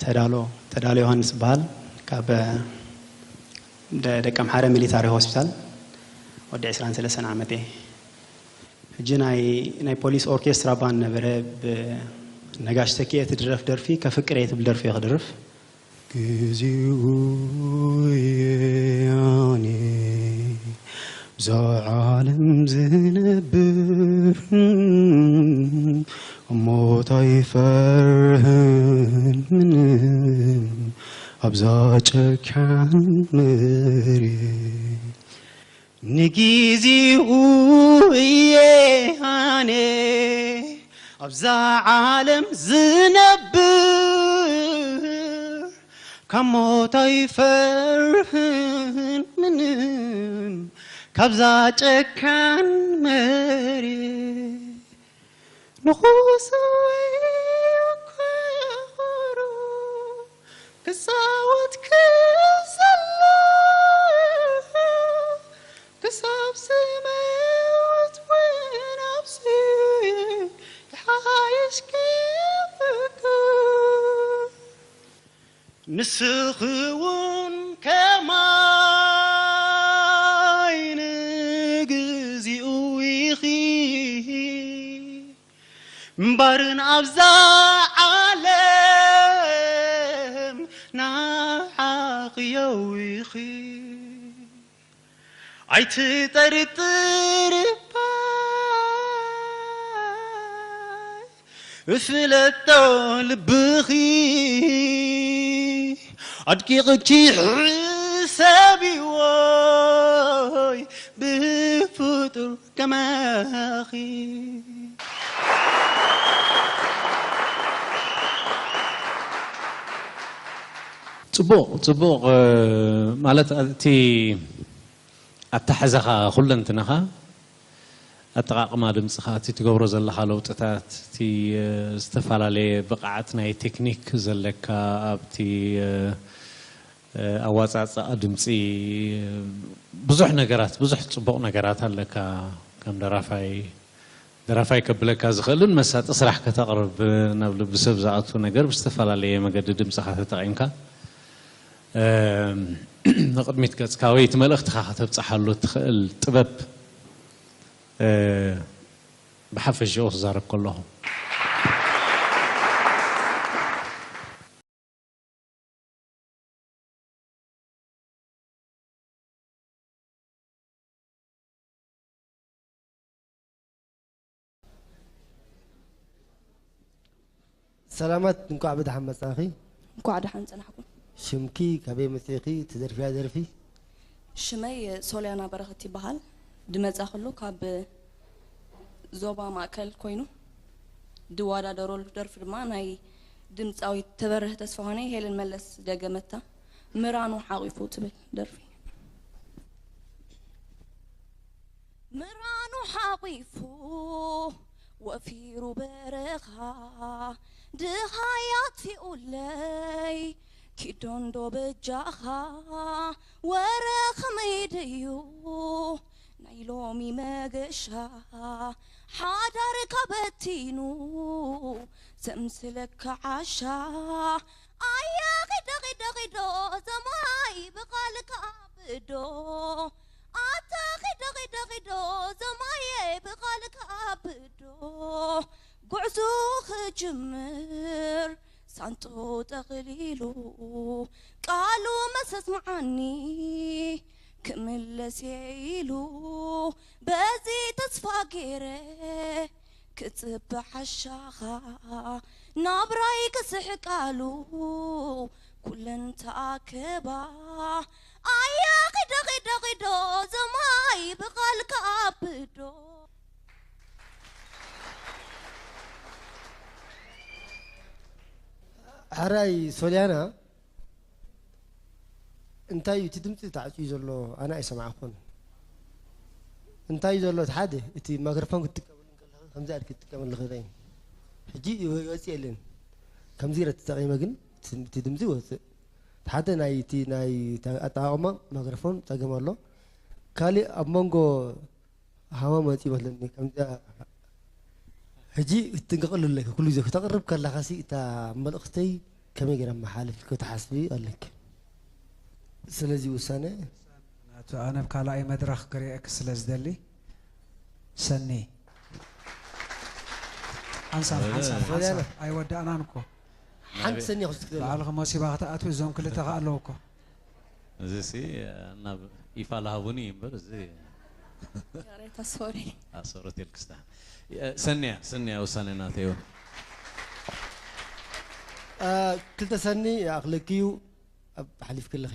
ተዳሎ፣ ተዳሎ ዮሃንስ ይበሃል። ካብ ደ-፣ ደቀምሓረ ሚሊታሪ ሆስፒታል ወዲ ዕስራን ሰለስተን ዓመት እየ። ሕጂ ናይ፣ ናይ ፖሊስ ኦርኬስትራ ባንድ ነበረ፣ ብነጋሽ ተኪኤ ትድረፍ ደርፊ፣ ከፍቅር እየ ትብል ደርፊ እየ ክድርፍ። ግዚኡ እየ ኣነ ብዛ ዓለም ዝነብር፣ ሞት ኣይፈርህን ምንም ኣብዛ ጨካን መሬት። ንጊዜኡ እየ ኣነ ኣብዛ ዓለም ዝነብር፣ ካብ ሞት ኣይፈርህን ምንም ካብዛ ጨካን መሬት። ንጉስ ወይ ክብሩ ክጻወት ክዘሎ፣ ክሳብ ዝመውት እውን ኣብዝዩ ይሓይሽ ክብርኩ። ንስኺ እውን ከማይ ንግዚኡ ኢኺ እምበርን ኣብዛ ዓለም ንዓኺ የዊኺ። ኣይትጠርጥር እባ እፍለጦ ልብኺ ኣድቂቕኪ ሕሰብዎይ ብፍጡር ከማኺ። ጽቡቕ፣ ጽቡቕ፣ እ፣ ማለት እቲ ኣተሓሕዛኻ፣ ኩለንትናኻ፣ ኣጠቓቕማ ድምጽኻ፣ እቲ ትገብሮ ዘለኻ ለውጥታት፣ እቲ፣ እ፣ ዝተፈላለየ ብቕዓት ናይ ቴክኒክ ዘለካ ኣብቲ፣ እ፣ እ፣ ኣዋጻጽኣ ድምጺ፣ ብዙሕ ነገራት፣ ብዙሕ ጽቡቕ ነገራት ኣለካ። ከም ደራፋይ፣ ደራፋይ ከብለካ ዝኽእልን መሳጢ ስራሕ ከተቕርብ ናብ ልቢ ሰብ ዝኣቱ ነገር ብዝተፈላለየ መገዲ ድምጽኻ ተጠቒምካ፣ እ፣ ንቕድሚት ገጽካ ወይ እቲ መልእኽትኻ ከተብጽሓሉ እትኽእል ጥበብ፣ እ፣ ብሓፈሽኡ ክዛረብ ከለኹ። ሰላማት፣ እንኳዕ ብደሓን መጻኺ። እንኳዕ ደሓን ጸናሕኩም። ሽምኪ፣ ካበይ መጺኺ፣ ትደርፍያ ደርፊ? ሽመይ ሶልያና በረኸት ይበሃል። ድመጻ ከሎ ካብ ዞባ ማእከል ኮይኑ፣ ድዋዳደረሉ ደርፊ ድማ ናይ ድምጻዊት ተበርህ ተስፋሆነይ ሄለን መለስ ዝደገመታ ምራኑ ሓቂፉ ትብል ደርፊ። ምራኑ ሓቂፉ ወፊሩ በረኻ፣ ድሃይ ኣጥፊኡለይ ኪዶንዶ በጃኻ፣ ወረ ኸመይ ድዩ ናይ ሎሚ መገሻ፣ ሓዳርካ በቲኑ ዘምስለካ ዓሻ። ኣየ ኺዶ ኺዶ ኺዶ ዞማይ ብቓልካ ኣብዶ፣ ኣታ ኺዶ ኺዶ ኺዶ ዞማየ ብቓልካ ኣብዶ፣ ጉዕዞ ኽጅምር ሳንጡ ጠቕሊሉ፣ ቃሉ መሰስምዓኒ ክምለስ እየ ኢሉ፣ በዚ ተስፋ ገይረ ክጽበ ዓሻኻ፣ ናብራይ ክስሕቃሉ ኩለን ተኣከባ። ኣያ ኺዶ ኺዶ ኺዶ ዞማይ ብቓልካ ኣብዶ። ሕራይ ሶልያና፣ እንታይ እዩ እቲ ድምፂ ተዓፅዩ ዘሎ? ኣነ ኣይሰማዕኩን። እንታይ እዩ ዘሎ? እቲ ሓደ፣ እቲ ማይክሮፎን ክትጥቀመሉ እንከለኻ ከምዚ ኣልኪ ትጥቀመሉ ኽእል እዩ። ሕጂ ይወ-፣ ይወፅእ የለን። ከምዚ ኢለ ተጠቒመ ግን እቲ፣ እቲ ድምፂ ይወፅእ። እቲ ሓደ ናይ፣ እቲ ናይ፣ እቲ ኣጠቓቕማ ማይክሮፎን ፀገም ኣሎ። ካሊእ ኣብ መንጎ ሃማም መፂኡ መስለኒ። ከምዚኣ ሕጂ ክትጥንቀቐሉ ኣለኪ። ኩሉ ግዜ ክተቕርብ ከለኻሲ እታ መልእኽተይ ከመይ ገይረ መሓልፍ ክትሓስቢ ኣለኪ። ስለዚ ውሳነ ናቱ ኣነ ኣብ ካልኣይ መድረኽ ክርእየክ ስለ ዝደሊ ሰኒ ሓንሳብ ሓንሳብ ሓንሳብ ኣይወዳእናን እኮ ሓንቲ ሰኒ ክስክደ በዓልኺ ሞሲባ ክትኣትዊ እዞም ክልተ ከ ኣለዉ እኮ እዚሲ ናብ ይፋ ልሃቡኒ እዩ እምበር እዚ ይቕሬታ ሶሪ ኣሰሮት የልክስታ ሰንያ ሰንያ ውሳኔ ናተይ እውን ክልተ ሰኒ ይኣኽለኪ እዩ ኣብ ሓሊፍኪ ኣለኺ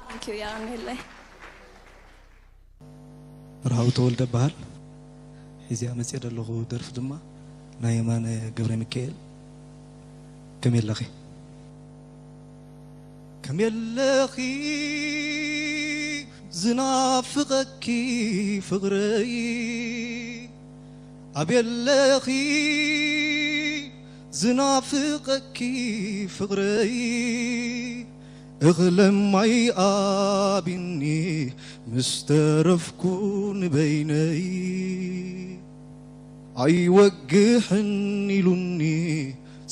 ቴንኪዩ የቐንየለይ መርሃዊ ተወልደ እበሃል። ሒዘያ መፅየ ዘለኹ ደርፊ ድማ ናይ የማነ ገብረሚካኤል ከመይ ኣለኺ? ከመይ ኣለኺ ዝናፍቐኪ ፍቕረይ ኣበይ ኣለኺ ዝናፍቐኪ ፍቕረይ እኽለ ማይ ኣቢኒ ምስ ተረፍኩ ንበይነይ ኣይወግሕን ኢሉኒ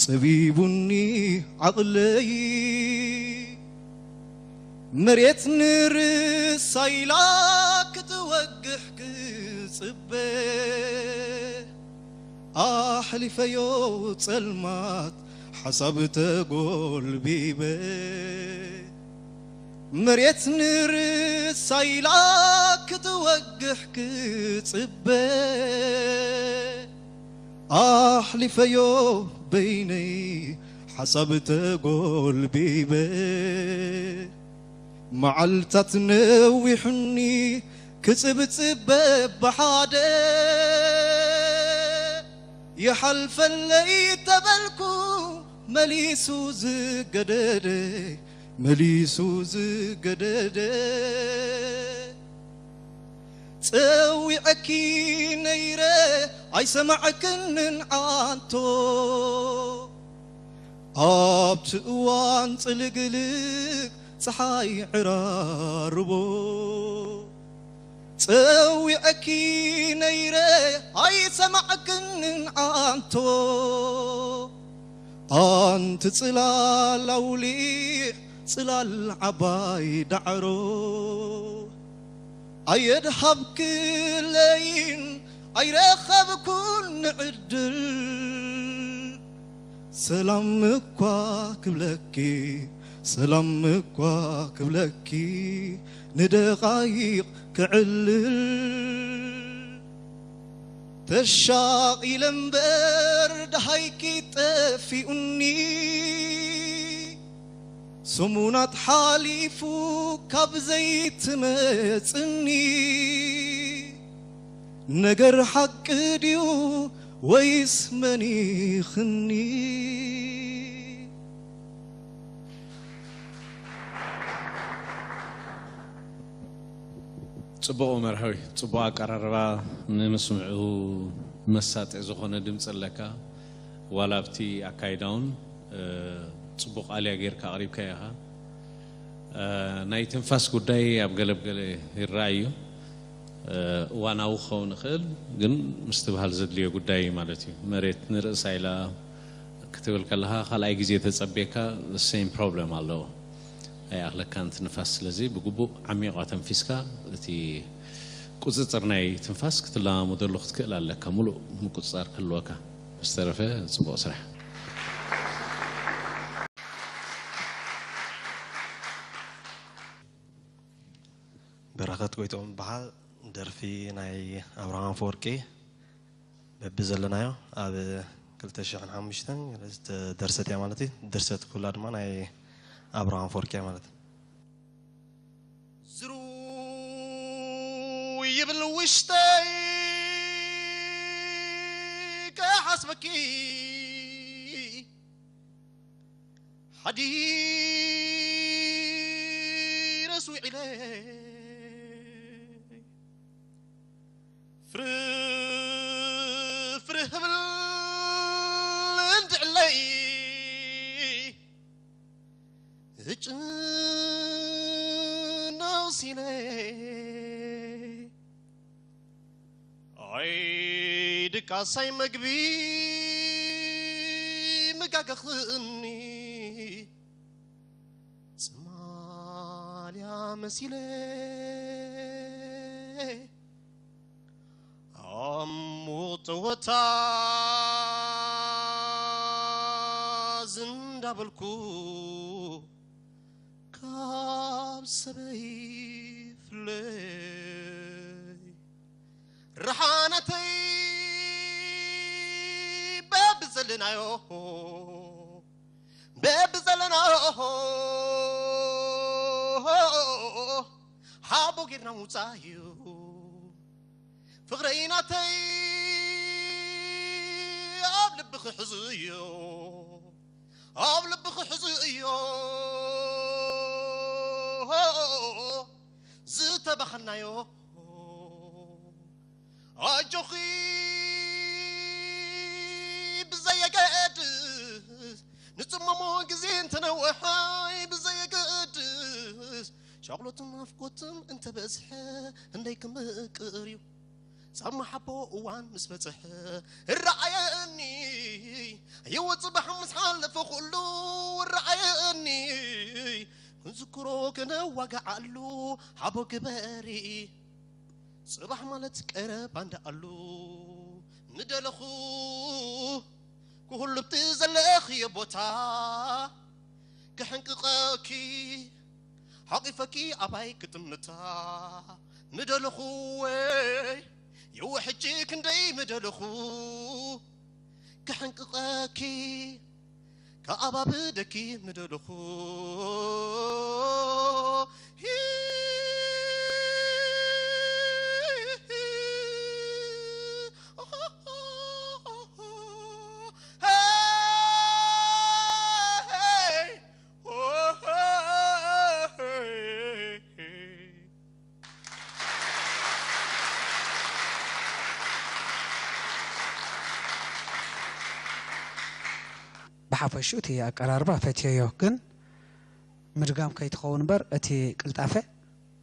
ጸቢቡኒ ዓቕለይ መሬት ንርእሳ ኢላ ክትወግሕ ክጽበ ኣሕሊፈዮ ጸልማት ሓሳብ ተጎልቢበ መሬት ንርእሳ ኢላ ክትወግሕ ክጽበ ኣሕሊፈዮ በይነይ ሓሳብ ተጎልቢበ መዓልታት ነዊሑኒ ክጽብጽበ ብሓደ ይሓልፈለይ ተበልኩ መሊሱ ዝገደደ መሊሱ ዝገደደ ጸዊዐኪ ነይረ ኣይሰማዕክንን ዓንቶ ኣብቲ እዋን ጽልግልግ ጸሓይ ዕራርቦ ጸዊዐኪ ነይረ ኣይሰማዕክንን ዓንቶ ኣንቲ ጽላል ኣውሊዕ ጽላል ዓባይ ዳዕሮ ኣየድሃብክለይን ኣይረኸብኩን ንዕድል ሰላም እኳ ክብለኪ ሰላም እኳ ክብለኪ ንደቓይቕ ክዕልል ተሻቒለ እምበር ደሃይኪ ጠፊኡኒ ሰሙናት ሓሊፉ ካብ ዘይትመጽኒ ነገር ሓቂ ድዩ ወይስ መኒኽኒ ጽቡቕ መርሃዊ ጽቡቕ ኣቀራርባ ንምስምዑ መሳጢ ዝኾነ ድምፂ ኣለካ ዋላ ኣብቲ ኣካይዳውን ጽቡቕ ኣልያ ጌርካ ኣቕሪብካ ኢኻ ናይ ትንፋስ ጉዳይ ኣብ ገለብ ገለ ይረኣይ እዩ እዋናዊ ክኸውን ይኽእል ግን ምስትብሃል ዘድልዮ ጉዳይ እዩ ማለት እዩ መሬት ንርእሳ ኢላ ክትብል ከለኻ ካልኣይ ግዜ ተጸቤካ same problem ኣለዎ ኣይኣኽለካን እቲ ንፋስ ስለዚ ብግቡእ ዓሚቕ ኣተንፊስካ እቲ ቁፅፅር ናይ ትንፋስ ክትለማመደሉ ክትክእል ኣለካ ሙሉእ ምቁፅፃር ክህልወካ ዝተረፈ ፅቡቕ ስራሕ በረኸት ጎይትኦም በሃል ደርፊ ናይ ኣብርሃም ኣፈወርቂ በቢ ዘለናዮ ኣብ ክልተ ሽሕን ሓሙሽተን ዝተደርሰት እያ ማለት እዩ ድርሰት ኩላ ድማ ናይ ኣብርሃም ኣፈወርቂ እያ ማለት እዩ ዝሩ ይብል ውሽጠይ ከሓስበኪ ሓዲረስ ውዒለ ፍርፍር ህብል እንድዕለይ እጭነው ሲነ ኣይ ድቃሳይ መግቢ ምጋገኽኒ መሲለ ኣሙቕ ጸወታ ዝንዳበልኩ ካብ ሰበይ ፍለይ ረሓናተይ በብዘለናዮ በብዘለናዮ ሓቦ ጌርና ምውፃእዩ ፍቕረይ ናተይ ኣብ ልብኺ ሕዝዮ ኣብ ልብኺ ሕዝዮ ዝተባኸልናዮ ኣጆኺ ብዘየገድስ ንጽመሞ ግዜ እንተነውሐይ ብዘየገድስ ሻቕሎትን ናፍቆትን እንተበዝሐ እንደይ ክምቅር እዩ ሳብ መሓቦ እዋን ምስ በጽሐ እረኣየኒ ይወጽእ ባሕ ምስ ሓለፈ ኩሉ እረኣየኒ ክንዝክሮ ክነዋግዓሉ ሓቦ ግበሪ ጽባሕ ማለት ቀረባ እንዳኣሉ ምደለኹ ክሁሉ ብቲ ዘለኽዮ ቦታ ክሕንቅቐኪ ሓቂፈኪ ኣባይ ክጥምታ ምደለኹ ወይ የወ ሕጂ ክንደይ ምደለኹ ክሕንቅቐኪ ከኣባብደኪ ምደለኹ ብሓፈሽኡ እቲ ኣቀራርባ ፈትየዮ፣ ግን ምድጋም ከይትኸውን እምበር እቲ ቅልጣፈ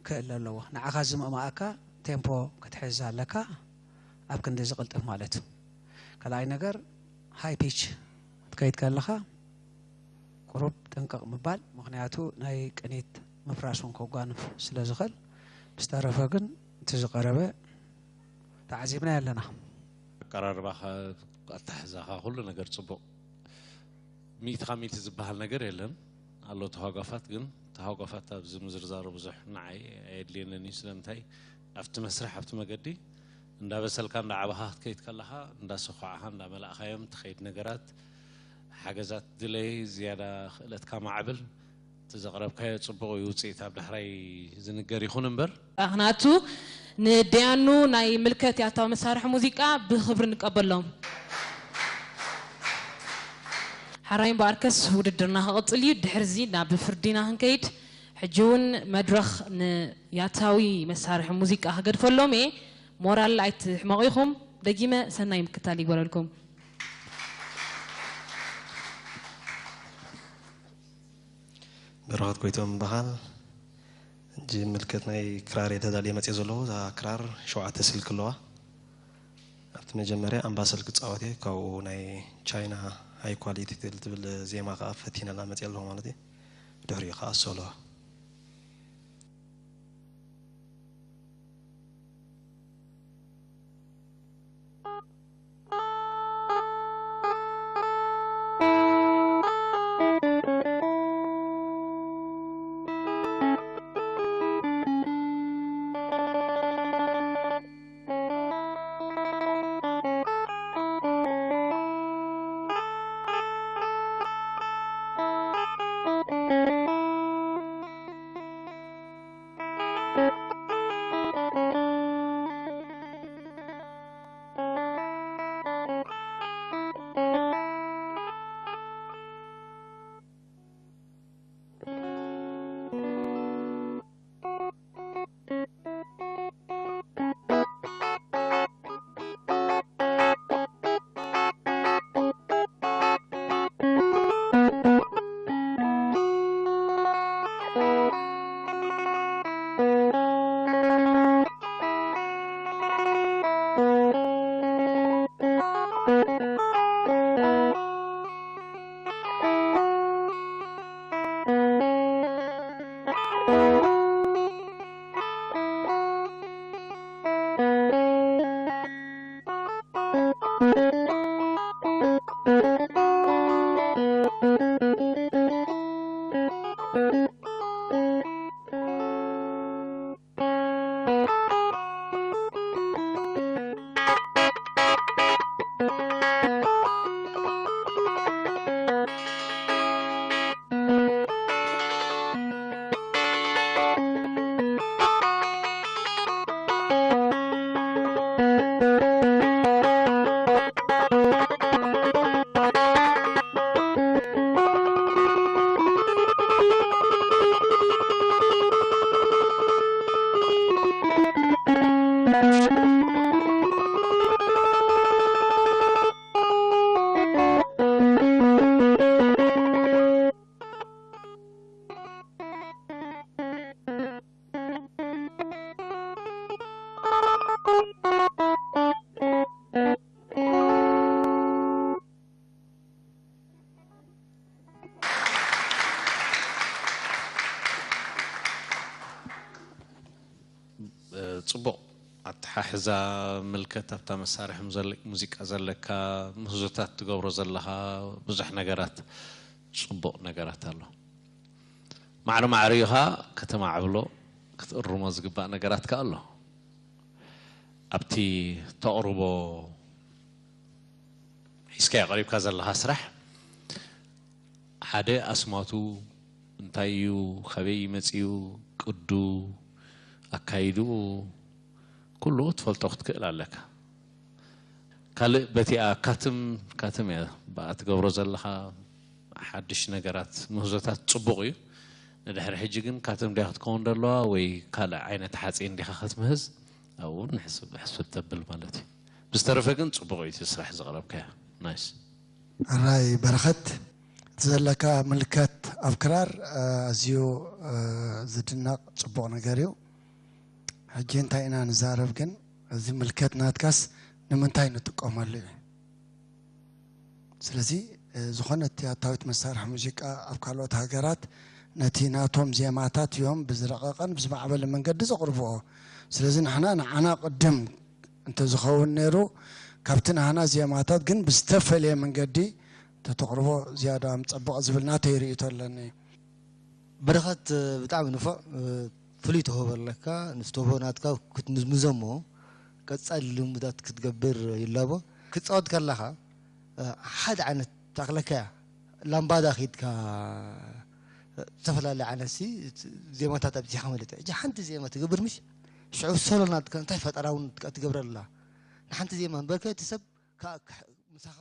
ክእለ ኣለዎ። ንዓኻ ዝምእማኣካ ቴምፖ ክትሕዝ ኣለካ፣ ኣብ ክንዲ ዝቕልጥፍ ማለት እዩ። ካልኣይ ነገር ሃይ ፒች ክትከይድ ከለኻ ቁሩብ ጥንቅቕ ምባል፣ ምኽንያቱ ናይ ቅኒት ምፍራስ እውን ከጓንፍ ስለ ዝኽእል። ብዝተረፈ ግን እቲ ዝቐረበ ተዓዚብናዮ ኣለና። ኣቀራርባኻ፣ ኣተሓሕዛኻ፣ ኩሉ ነገር ጽቡቕ፣ ሚእቲ ካብ ሚእቲ ዝበሃል ነገር የለን። ኣሎ ተሃጓፋት፣ ግን ተሃጓፋት ኣብዚ ምዝርዛሩ ብዙሕ ንዓይ ኣየድልየንን እዩ። ስለምንታይ ኣብቲ መስርሕ ኣብቲ መገዲ እንዳበሰልካ እንዳዓበኻ ክትከይድ ከለኻ እንዳሰኳዕኻ እንዳመላእኻዮም ትኸይድ ነገራት ሓገዛት ድለይ ዝያዳ ክእለትካ ማዕብል እቲ ዘቕረብካዮ ጽቡቕ እዩ። ውጽኢት ኣብ ዳሕራይ ዝንገር ይኹን እምበር። ኣኽናቱ ንደያኑ ናይ ምልከት ያታዊ መሳርሒ ሙዚቃ ብኽብሪ ንቀበሎም። ሓራይ እምበኣርከስ ውድድርና ክቕጽል እዩ። ድሕርዚ ናብ ፍርዲና ክንከይድ ሕጂ እውን መድረኽ ንያታዊ መሳርሒ ሙዚቃ ክገድፈሎም እየ። ሞራል ኣይትሕመቑ ኢኹም። ደጊመ ሰናይ ምክታል ይግበረልኩም። በረኸት ጎይቶም እበሃል። ሕጂ ምልክት ናይ ክራር እየ ተዳልየ መፅየ ዘለኹ። እዛ ክራር ሸውዓተ ስልኪ ኣለዋ። ኣብቲ መጀመርያ ኣምባሰል ክፃወት እየ። ካብኡ ናይ ቻይና ሃይ ኳሊቲ ትብል ዜማ ከዓ ፈቲነላ መፅየ ኣለኹ ማለት እዩ። ድሕሪኡ ከዓ ሶሎ። ጽቡቕ ኣተሓሕዛ ምልከት ኣብታ መሳርሒ ሙዘል- ሙዚቃ ዘለካ ምህዞታት ትገብሮ ዘለኻ ብዙሕ ነገራት ጽቡቕ ነገራት ኣሎ። ማዕረ ማዕሪኡ ኸኣ ከተማዕብሎ ክትእርሞ ዝግባእ ነገራት ከኣ ኣሎ። ኣብቲ ተቕርቦ ሒዝካዮ ቀሪብካ ዘለኻ ስራሕ ሓደ ኣስማቱ እንታይ እዩ፣ ካበይ መጺኡ፣ ቅዱ፣ ኣካይድኡ ኩሉ ትፈልጦ ክትክእል ኣለካ። ካልእ በቲኣ ካትም ካትም እያ ብኣ ትገብሮ ዘለኻ ሓድሽ ነገራት ምህዞታት ጽቡቕ እዩ። ንድሕሪ ሕጂ ግን ካትም ዲያ ክትከውን ደለዋ ወይ ካልእ ዓይነት ሓፂን ዲኻ ክትምህዝ ኣብኡ ንሕስብ ሕስብ ተብል ማለት እዩ። ብዝተረፈ ግን ጽቡቕ እዩ እቲ ስራሕ ዘቕረብካዮ። ናይስ። ኣራይ በረኸት እቲ ዘለካ ምልከት ኣብ ክራር ኣዝዩ ዝድነቕ ጽቡቕ ነገር እዩ። ሕጂ እንታይ ኢና ንዛረብ ግን እዚ ምልከት ናትካስ ንምንታይ ንጥቀመሉ እዩ? ስለዚ ዝኾነ ትያታዊት መሳርሒ ሙዚቃ ኣብ ካልኦት ሃገራት ነቲ ናቶም ዜማታት እዮም ብዝረቐቐን ብዝማዕበለ መንገዲ ዘቕርብኦ። ስለዚ ንሕና ንዓና ቅድም እንተዝኸውን ነይሩ ካብቲ ናህና ዜማታት ግን ብዝተፈለየ መንገዲ ተተቕርቦ ዝያዳ ምጸበቐ ዝብል ናተይ ርእይቶ ኣለኒ። በረኸት ብጣዕሚ ንፉዕ ፍሉይ ተውህቦ ኣለካ። ንስተውህቦ ናትካ ክትምዝምዞ እሞ ቀጻሊ ልምዳት ክትገብር ይላቦ። ክትጻወት ከለኻ ሓደ ዓይነት ታኽለካ እያ። ላምባዳ ኺድካ ዝተፈላለዩ ዓይነት ሲ ዜማታት ኣብዚኻ ማለት እዩ። ሕጂ ሓንቲ ዜማ ትገብር ምሽ ሽዑ ሶሎ ናትካ እንታይ ፈጠራውን ትገብረላ ንሓንቲ ዜማ እምበርከ እቲ ሰብ ምሳኻ